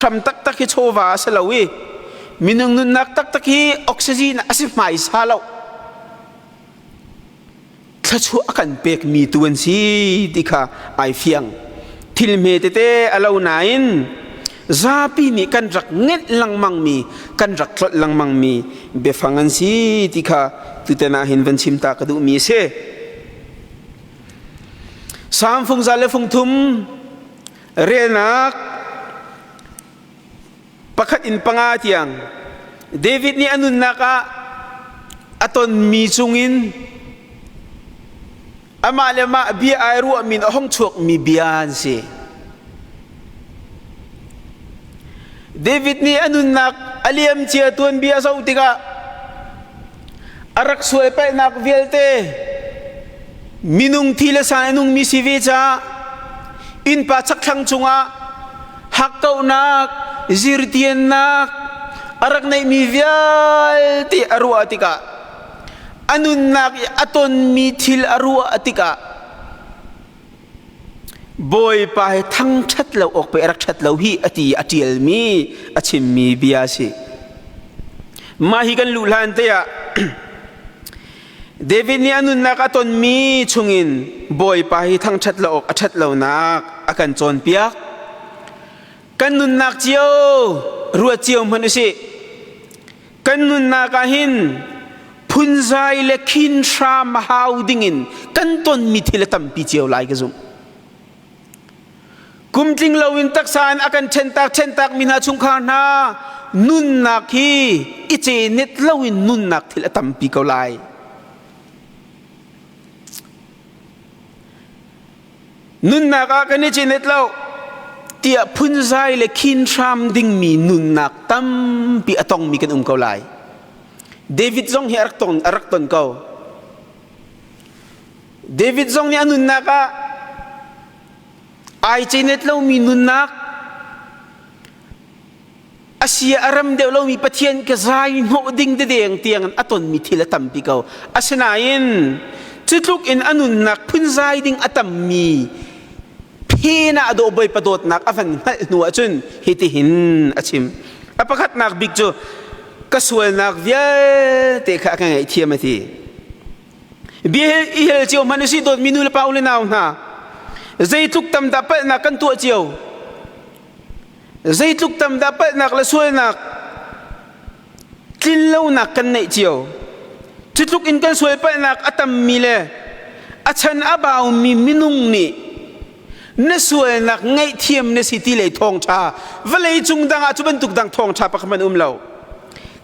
Hram taktak hi chawva a si lo i minung nunnak taktak hi oxygen a si hmaisa lo. Thluachuah a kan pekmi tu an si ti kha ai fiang. Thil hme tete a lo nain zapi nih kan rak ngenh lengmangmi, kan rak tlolh lengmangmi biafang an si ti kha tutan ah hin van chim ta ka duhmi a si. Salm fung za le fung thum Relnak pakhat in panga tiang David nih a nunnak ah a tonmi chungin amah le mah bia ai ruahmi in a hung chuakmi bia an si. David nih a nunnak a liamcia tuanbia a zoh tikah a rak sual palhnak vialte minung thi le san a nungmi si ve caah innpa chakthlang cungah hakkauhnak zirtiannak a rak neihmi vialte a ruah tikah a nunnak i a tonmi thil a ruah tikah Bawipa he thangṭhat lo awk pei a rak ṭhat lo hi a ti a ṭialmi a chimmi bia a si. Mah hi kan luh hlan te ah David nih a nunnak a tonmi chungin Bawipa hi thangṭhat lo awk a ṭhat lonak a kan cawnpiak. Kan nunnak cio ruat cio hmanh usih. Kan nunnak ah hin phunzai le khin hram hau dingin kan tonmi thil a tampi cio lai ka zumh. Kum tling loin taksa in a kan ṭhentak ṭhentak mi hna chungkhar hna nunnak hi i cenet loin nunnak thil a tampi ko lai. Nunnak ah kan i cenet lo tiah phunzai le khin hram dingmi nunnak tampi a tongmi kan um ko lai. David zong hi a rak ton, a rak ton ko. David zong nih a nunnak ah ai cenet lomi nunnak a sia a rem deuh lomi Pathian ka zai hnawh ding dedeng tiang a tonmi thil a tampi ko. Asinain cutluk in a nunnak phunzai ding a tammi phen ah dawh Bawipa dawtnak a van hngalh hnu ahcun hitihin a chim. A pakhatnak bik cu ka sualnak vialte kha a ka ngaihthiam a ti. Bia i hel cio hmanh usih dawtmi nu le pa u le nau hna zeitluk tam dah palhnak kan tuah cio Zeitluk tam dah palhnak le sualnak tlinlonak kan neih cio. Cutluk in kan sual palhnak a tammi le a chan a baumi minung nih na sualnak ngaihthiam na si ti lei thawngṭha vawlei cung dang ah cu bantuk dang thawngṭha pakhat hmanh um lo.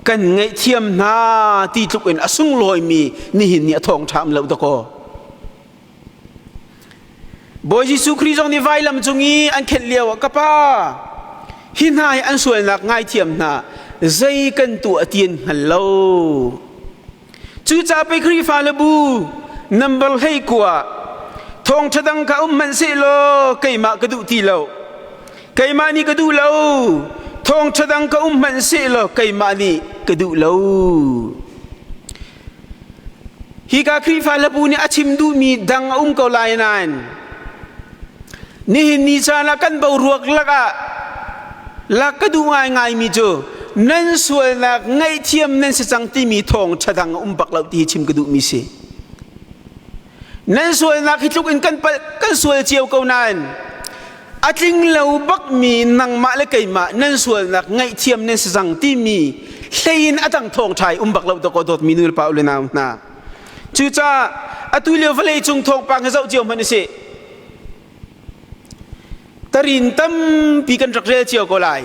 Kan ngaihthiam hna ti tluk in a sunglawimi nihin ni a thawngṭha um lo dakaw. Bawi Jesuh Khrih zong nih vailam cung i an khenh lio ah ka pa hi hna hi an sualnak ngaithiam hna zei kan tuah ti an hngal lo. Cucaah pei Khrihfa le bu number 19 thawngṭha dang kha um hmanh sehlaw keimah ka duh ti lo. Keimah nih ka duh lo. Thawngṭha dang ka um hmanh sehlaw keimah nih ka duh lo. Hika Khrihfa hlabu nih a chim duhmi dang a um ko lai nain nihin ni caan ah kan boruak lakah lak ka duh ngaingaimi cu nan sualnak ngaihthiam nan si cang timi thawngṭha dang a um bak lo ti hi chim ka duhmi si. Nan sualnak hi tluk in kan palh kan sual cio ko nain a tling lo bakmi nangmah le keimah nan sualnak ngaihthiam nan si cang timi hlei in a dang thawngṭha i um bak lo dawkaw dawtmi nu le pa u le nau hna. Cucaah atu lio vawlei cung thawngpang hi zoh cio hmanh usih. Tarin tampi kan rak rel cio ko lai.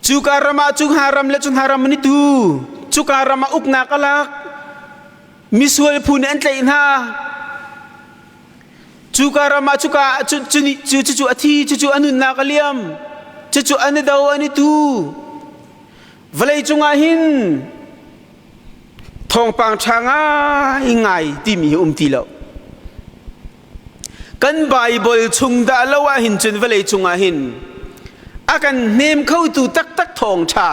Cuka ram ah cu hna ram le cu hna ram an i tu. Cuka ram ah uknak a lak. Misual phu nih an tlaih hna. Cuka ram ah cuka cu cu cu cu a thi, cucu a nunnak a liam. Cucu an i do, an i tu. Vawlei cungah hin thawngpang ṭha ngaingai timi hi um ti lo. Kan Baibal chung dah lo ah hin cun vawlei cungah hin a kan hnem khotu taktak thawngṭha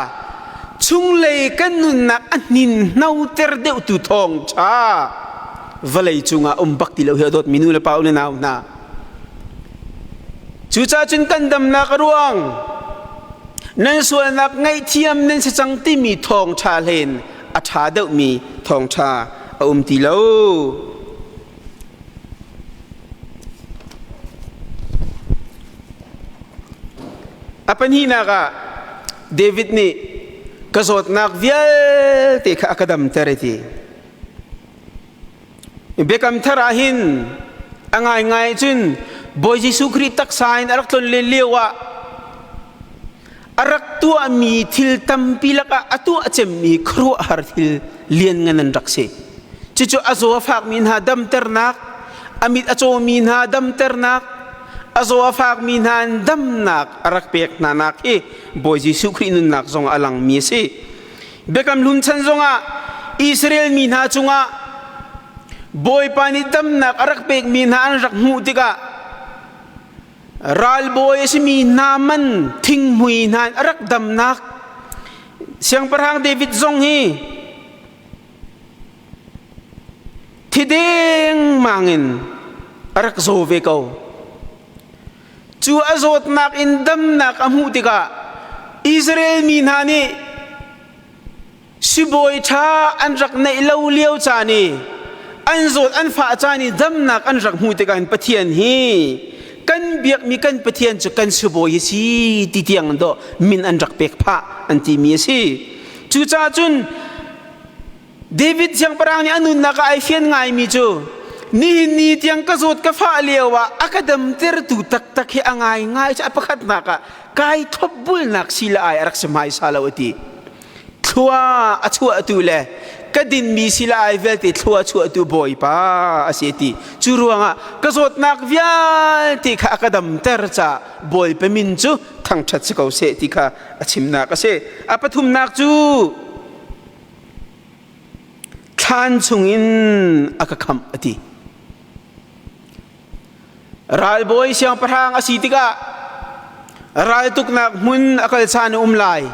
chunglei kan nunnak a hninhnoter deuhtu thawngṭha vawlei cungah um bak ti lo hi a dawtmi nu le pa u le nau hna. Cucaah cun kan damnak a ruang nan sualnak ngaihthiam nan si cang timi thawngṭha hlen a ṭha deuhmi thawngṭha a um ti lo. A pahnihnak ah David nih ka zawtnak vialte kha a ka damter a ti. Biakam thar ah hin a ngaingai cun Bawi Jesuh Khrih taksa in a rak tlon len lio ah a rak tuahmi thil tampi lakah a tuah cemmi khuaruahhar thil lianngan an rak si. Cucu a zaw a fakmi hna damternak, a mit a cawmi hna damternak, a zaw a fakmi hna in damnak a rak pek hna nak hi Bawi Jesuh Khrih nunnak zong a langmi a si. Biakam Hlun chan zongah Israel mi hna cungah Bawipa nih damnak a rak pekmi hna an rak hmuh tikah ralbawi a simi hna man thinghmui hna in a rak damnak Siangpahrang David zong hi thi dengmang in a rak zaw ve ko. Cu a zawtnak in damnak a hmuh tikah Israel mi hna nih sibawi ṭha an rak neih lo lio caan i an zawt an fah caan i damnak an rak hmuh tikah hin Pathian hi kan biakmi kan Pathian cu kan sibawi hi si ti tiang dawh min an rak pek phah an timi a si. Cucaah cun David siangpahrang nih a nunnak ah ai fian ngaimi cu nihin ni tiang ka zawt ka fah lio ah a ka damtertu taktak hi a ngaingai cu a pakhatnak ah kai thlopbulnak si le ai a rak si hmaisa lo a ti. Thlua a chuahtu le ka dinmi si le ai vialte thlua chuahtu Bawipa a si a ti. Cu ruangah ka zawtnak vialte kha a ka damter caah Bawipa min cu thangṭhat si ko seh ti kha a chimnak a si. A pathumnak cu Thlan chungin a ka khamh a ti. Ralbawi siangpahrang a si tikah raltuknak hmun a kal caan a um lai.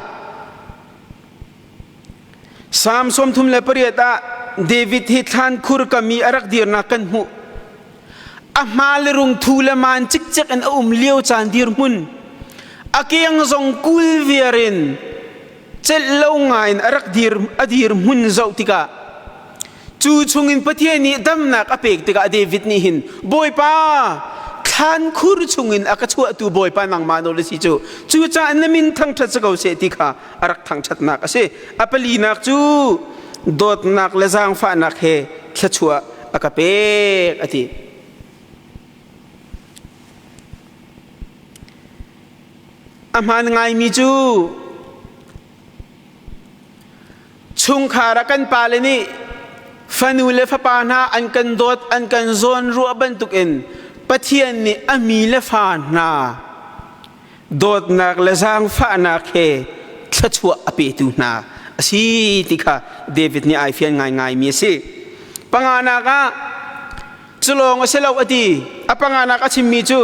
Salm 38 ah David hi thlan khur kam i a rak dirnak kan hmuh. A hma le rung thu le maan cikcek in a um lio caan dirhmun. A keng zong kul viar in celh lo ngaiin a rak dir a dir hmun zoh tikah cu chungin Pathian nih damnak a pek tikah David nih hin Bawipa thlan khur chungin a ka chuahtu Bawipa nangmah nawl a si cu cucaah na min thangṭhat si ko seh ti kha a rak thangṭhatnak a si. A palinak cu dawtnak le zaangfahnak he thluachuah a ka pek a ti. A hmaan ngaimi cu chungkhar ah kan pale nih fanu le fapa hna an kan dawt an kan zawnruah bantukin Pathian nih a mi le fa hna dawtnak le zaangfahnak he thluachuah a petu hna a si ti kha David nih ai fian ngaingaimi a si. Panganak ah Cu lawng a si lo a ti. A panganak a chimmi cu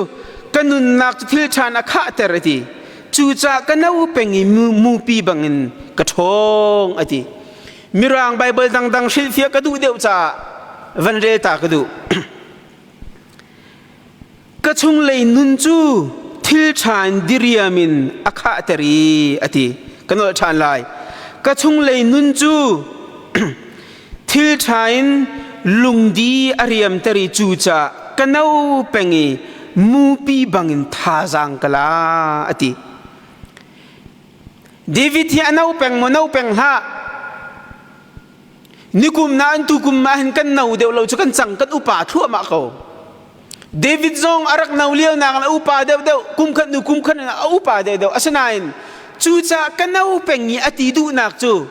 ka nunnak cu thil ṭhan a khahter a ti. Cucaah ka no peng i mupi bangin ka ṭhawng a ti. Mirang Baibal dangdang hrilhfiah ka duh deuh caah van rel ta ka duh. Ka chunglei nun cu thil ṭha in diriam in a khahter i a ti. Ka nolh ṭhan lai. Ka chunglei nun cu thil ṭha in lungdi a riamter i cucaah ka no peng i mupi bangin thazaang ka la a ti. David hi a no peng maw no peng hlah. Nikum na an tukum ah hin kan no deuh lo cu kan cang kan upa thluahmah ko. David zong a rak no lio nak a upa deuh deuh kum khat nu kum khat a upa deuh deuh asinain cucaah ka no peng i a ti duhnak cu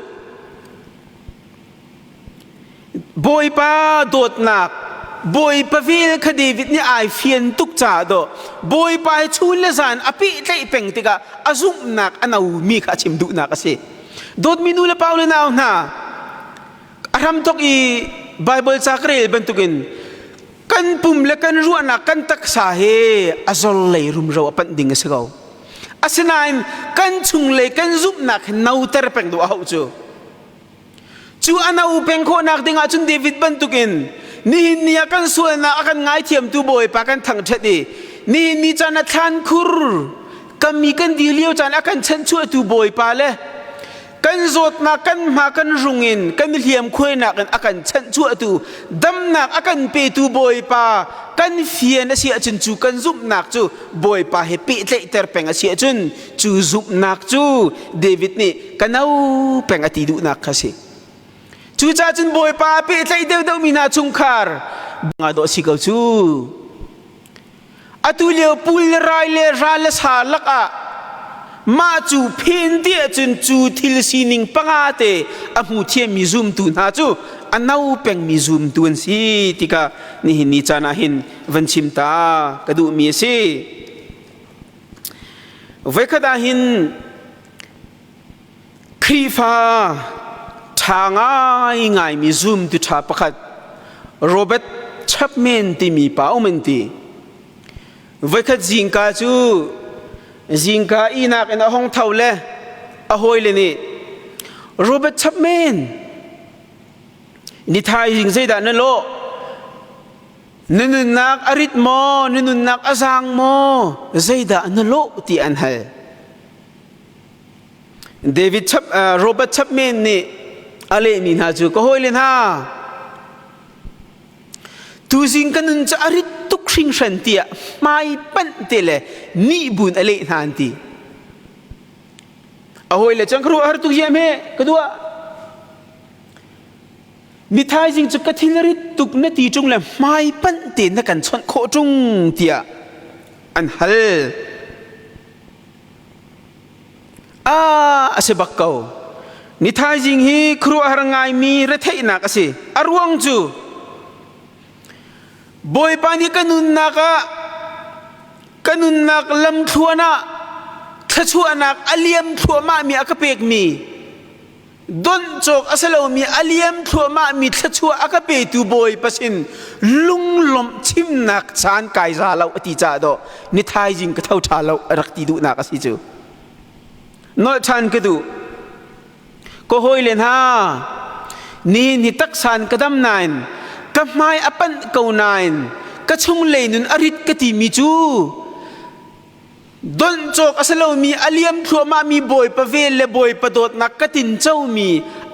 Bawipa dawtnak Bawipa vel kha David nih ai fian tuk caah dawh Bawipa hi chun le zan a pehtlaih peng tikah a zumhnak a nomi kha a chim duhnak a si. Dawtmi nu le pa le nau hna a hramthok i Bible ca ka rel bantukin kan pum le kan ruahnak kan taksa he a zor lei rumro a panh ding a si ko. Asinain kan chunglei kan zumhnak hi noter peng duh a hauh cu. Cu a no peng khawhnak ding ah cun David bantukin nihin ni ah kan sualnak a kan ngaithiamtu Bawipa kan thangṭhat i Nihin ni caan ah thlankhur kami kan di lio caan a kan chanhchuahtu Bawipa le kan zawtnak kan hma kan rung in kan hliam khuainak in a kan chanhchuahtu damnak a kan petu Bawipa kan fian a si ahcun cu kan zumhnak cu Bawipa he pehtlaihter peng a si ahcun cu zumhnak cu David nih ka no peng a ti duhnak kha si. Cucaah cun Bawipa a pehtlaih deuhdeuhmi hna chungkhar nga dawh si ko cu. Atu lio pul le rai le ral le sa lakah mah cu phen ti ahcun cu thil sining panga te a hmu thiammi zumtu hna cu a no pengmi zumtu an si tikah nihin ni caan ah hin van chim ta ka duhmi a si. Voikhat ah hin Khrihfa ṭha ngaingaimi zumtu ṭha pakhat Robert Chapman timi pa um an ti. Voikhat zingka cu zingka ihnak in a hong tho le a hawile nih Robert Chapman ni thaizing zeidah na lawh? Na nunnak a rit maw? Na nunnak a zaang maw? Zeidah na lawh ti an hal. David Chap, uh, Robert Chapman nih a lehmi hna cu ka hawile hna tuzing ka nun cu a rit tuk hringhran tiah hmai panh te le nih bun a leh hna an ti a hawile cun ka ruah har tuk hiam he ka duah mi thaizing cu ka thil rit tuk na ti ṭung le hmai panh te na kan chawnh khawh ṭung tiah an hal Ah, a si bak ko. Ni thaizing hi khuaruahhar ngaimi retheihnak a si. A ruang cu Bawipa nih ka nunnak ah ka nunnak lamthluan ah thluachuahnak a liam thluahmahmi a ka pekmi donh cawk a si lomi a liam thluahmahmi thluachuah a ka petu Bawipa sin lunglawmh chimnak caan kai za lo a ti caah dawh ni thaizing ka tho ṭha lo a rak ti duhnak a si cu. Nolh ṭhan ka duh. Ka hawile hna, ni ni taksan ka dam nain ka hmai a panh ko nain ka chunglei nun a rit ka timi cu Donh cawk a si lomi a liam thluahmahmi Bawipa vel le Bawipa dawtnak ka tincomi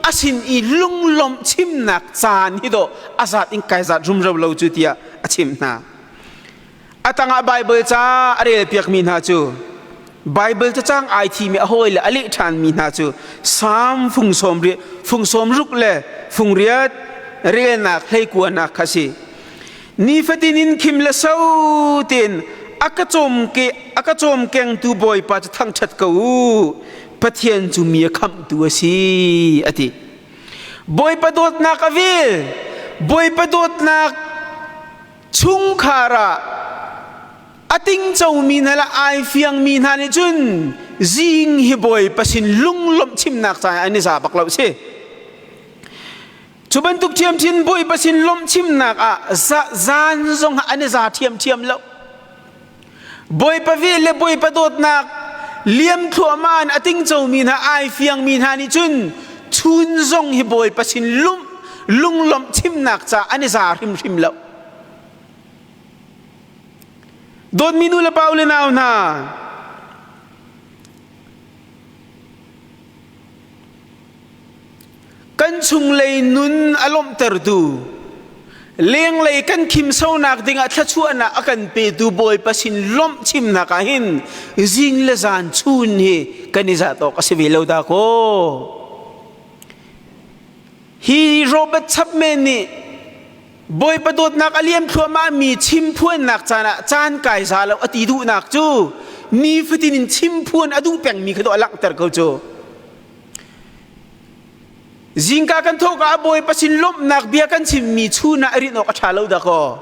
a sin i lunglawmh chimnak caan hi dawh a zat in kai zat rumro lo cu tiah a chimh hna. A tangah Baibal ca a relpiakmi hna cu Baibal cacang ai thimi a hawi le a leh ṭhanmi hna cu Salm fung sawm fung sawm ruk le fung riat relnak hleikuanak kha si. Nifatin in khim le so tein a ka cawm ke a ka cawmkengtu Bawipa cu thangṭhat ko u. Pathian cu mi a khamhtu a si a ti. Bawipa dawtnak a vil. Bawipa dawtnak chungkhar ah a tingcomi hna le ai fiangmi hna nih cun zing hi Bawipa sin lunglawmh chimnak caan an i za bak lo si. Cu bantuk ṭhiamṭhiam Bawipa sin lawmhchimnak ah zan zong ah an i za ṭhiamṭhiam lo. Bawipa vel le Bawipa dawtnak liam thluahmah in a tingcomi hna ai fiangmi hna nih cun chun zong hi Bawipa sin lumh lunglawmh chimnak ca an i za hrimhrim lo. Dawtmi nu le pa u le nau hna, Kan chunglei nun a lawmhtertu, lenglei kan khimsonak dingah thluachuahnak a kan petu Bawipa sin lawmh chimnak ah hin zing le zan chun hi kan i zat awk a si ve lo dah kaw. Hi Robert Chapman nih Bawipa dawtnak a liam thluahmahmi chimphuannak caan ah caan kai za lo a ti duhnak cu nifatin in chimphuan a duh pengmi kha dawh a langhter ko cu. Zingka kan thawk ah Bawipa sin lawmhnak bia kan chimmi chun ah rinh awk a ṭha lo dakaw.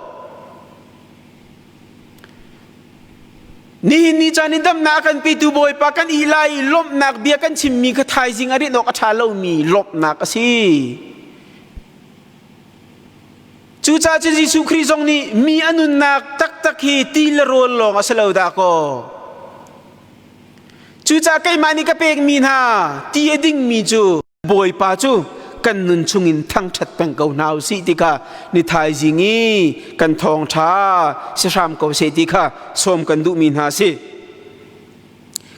Nihin ni caan in damnak a kan petu Bawipa kan ih lai i lawmhnak bia kan chimmi kha thaizing a rinh awk a ṭha lomi lawmhnak a si. Cucaah cun Jesuh Khrih zong nih mi a nunnak taktak hi ti le rawl lawng a si lo dakaw. Cucaah keimah nih ka pekmi hna ti a dingmi cu Bawipa cu kan nun chungin thangṭhat peng ko hna usih ti kha ni thaizing i kan thawngṭha si hram ko seh ti kha sawm kan duhmi hna si.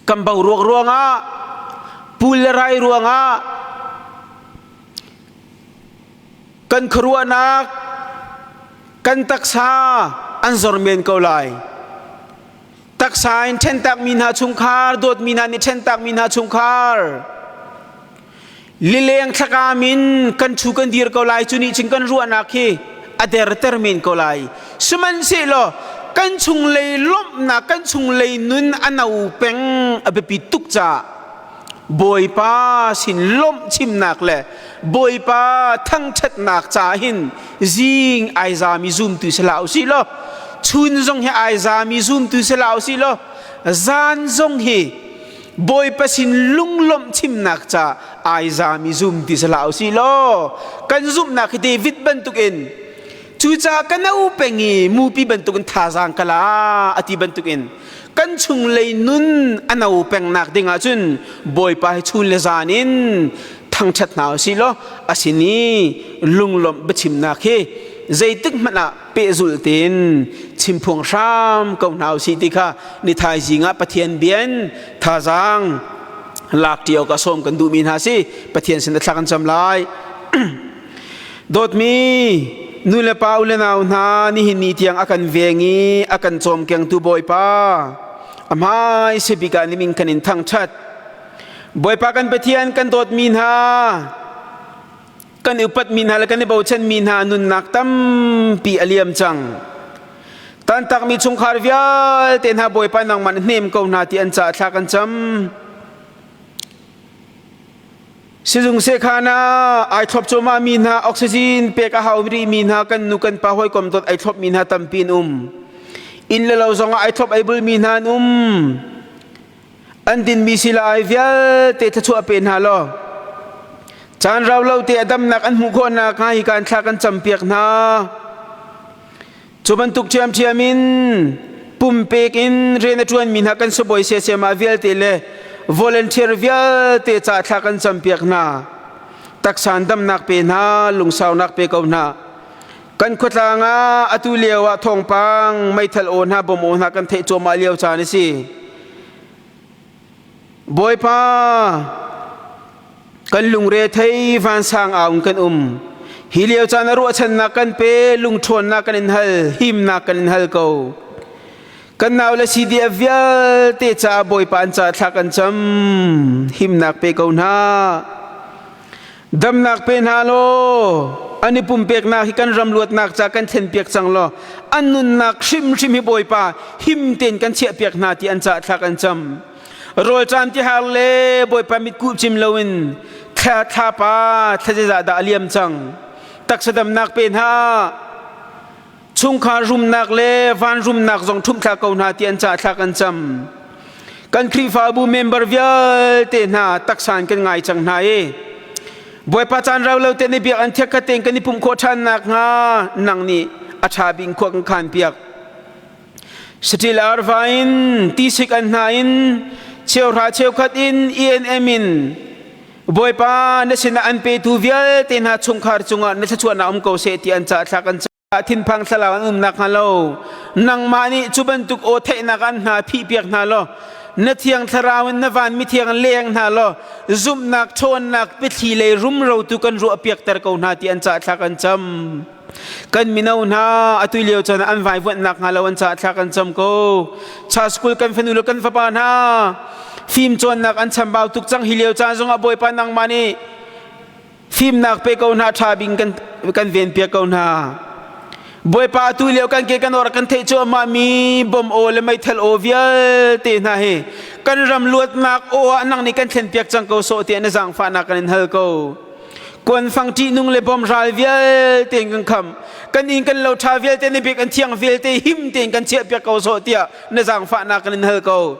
Kan boruak ruangah pul le rai ruangah kan khuaruahnak kan taksa an zor men ko lai. Taksa in ṭhentakmi hna chungkhar, dawtmi hna nih ṭhentakmi hna chungkhar, lileng thlakam in kan ṭhu kan dir ko lai, cu nih cun kan ruahnak hi a derter men ko lai. Sihmanhsehlaw kan chunglei lawmhnak, kan chunglei nun a no peng a biapi tuk caah Bawipa sin lawmh chimnak le Bawipa thangṭhatnak caah hin zing ai zami zumtu si hlah usih law chun zong hi ai zami zumtu si hlah usih law zan zong hi Bawipa sin lunglawmh chimnak ca ai zami zumtu si hlah usih law kan zumhnak hi David bantukin cucaah ka no peng i mupi bantukin thazaang ka la a ti bantukin kan chunglei nun a no pengnak ding ahcun Bawipa hi chun le zan in thangṭhat hna usih law a sin i lunglawmh biachimnak hi zeitik hmanh ah pehzulh tein chimphuang hram ko hna usih ti kha ni thaizing ah Pathian bian thazaang lak ṭi awk ah sawm kan duhmi hna si. Pathian sin thla kan cam lai. Dawtmi nu le pa u le nau hna nihin ni tiang a kan veng i a kan cawmkengtu Bawipa a hmai bik ah nimin kan in thangṭhat. Bawipa kan Pathian kan dawtmi hna kan upatmi hna le kan i bochanmi hna nunnak tampi a liam cang. Tantakmi chungkhar vialte hna Bawipa nangmah na hnem ko hna ti an caah thla kan cam. Sizung sekhan ah ai thlop cuahmah mi hna oxygen pek a hau rih mi hna kan nu kan pa hawikom dawt ai thlop mi hna tampi an um. Inn le lo zong ah ai thlop ai bul mi hna an um. An din mi sila ai vialte thluachuah pe hna law caan rau lo te a damnak an hmuh khawh nakhnga hi kan thla kan campiak hna. Cu bantuk ṭhiamṭhiam in pumpek in rian a ṭuanmi hna kan sibawi siasiamah vialte le volunteer vialte ca thla kan campiak hna. Taksa damnak pe hna, lungsaunak pe ko hna. Kan khuatlang ah atu lio ah thawngpang meithal aw hna bom aw hna kan theih cuahmah lio caan a si. Bawipa, kan lungre thei vansang aung kan um. Hi lio caan a ruahchannak kan pe, lungṭhawnnak kan in hal, himnak kan in hal ko. Kan nau le CDF vialte caah Bawipa an ca thla kan cam, himnak pe ko hna. Damnak pe hna law, an i pumpeknak hi kan ram luatnak ca kan thlenpiak cang law, an nunnak hrimhrim hi Bawipa him tein kan chiahpiak hna ti an ca thla kan cam. Rawlṭam tihar le Bawipa mitkuh cim loin thla thlapa thla zeizah dah a liam cang. Taksa damnak pe hna, chungkhar rumnak le van rumnak zong ṭhumh thla ko hna ti an ca thla kan cam. Kan Khrihfabu member vialte hna taksa in kan ngai cang hna i Bawipa caan rau lo te ni biak an thiak khat tein kan i pumh khawh ṭhan nakhnga nang nih a ṭha bik khua kan khan piak. Saṭil arva in tisik an hna in cheuhra cheukhat in ENM in Bawipa na sinah an petu vialte hna chungkhar cungah na thluachuahnak um ko seh ti an ca thla kan thinphang thlarau an um nakhnga lo nangmah nih cu bantuk aw theihnak an hna phihpiak hna law na thiang thlarau in na van mithiang leng hna law zumhnak ṭhawnnak biathli lei rumro tu kan ruahpiakter ko hna ti an ca thla kan cam. Kan mino hna atu lio caan an vaivuanhnak hnga lo an caah thla kan cam ko. Cha school kan fanu le kan fapa hna fim cawnnak an chambau tuk cang hi lio caan zongah Bawipa nangmah nih fimnak pe ko hna ṭha bing kan kan ven piak ko hna. Bawipa atu lio kan ke kan or kan theih cuahmah mi bom aw le meithal aw vialte hna hi kan ram luatnak aw ah nang nih kan thlen piak cang ko sawh tiah na zaangfahnak kan in hal ko. Kuanfang ṭihnung le bom ral vialte in kan kham. Kan inn kan lo ṭha vialte na bik an thiang vialte him tein kan chiahpiak ko sawh tiah na zaangfahnak kan in hal ko.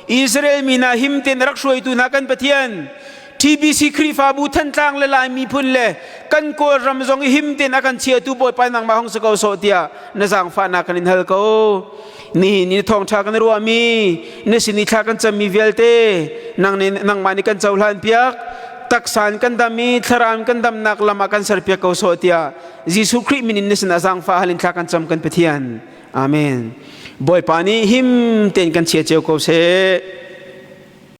Israel mi hna him tein rak hruaitu hna kan Pathian, TBC Khrihfabu Thantlang le Lai miphun le kan Kawlram zong i him tein a kan chiatu Bawipa nangmah hong si ko sawh tiah na zaangfahnak kan in hal ko. Nihin ni thawngṭha kan ruahmi, na sin i thla kan cammi vialte nang nih nangmah nih kan cohlan piak. Taksa in kan dam i thlarau in kan damnak lam ah kan serpiak ko sawh tiah Jesuh Khrih min in na sinah zaangfah hal in thla kan cam kan Pathian. Amen. Bawipa nih him tein kan chia cio ko seh.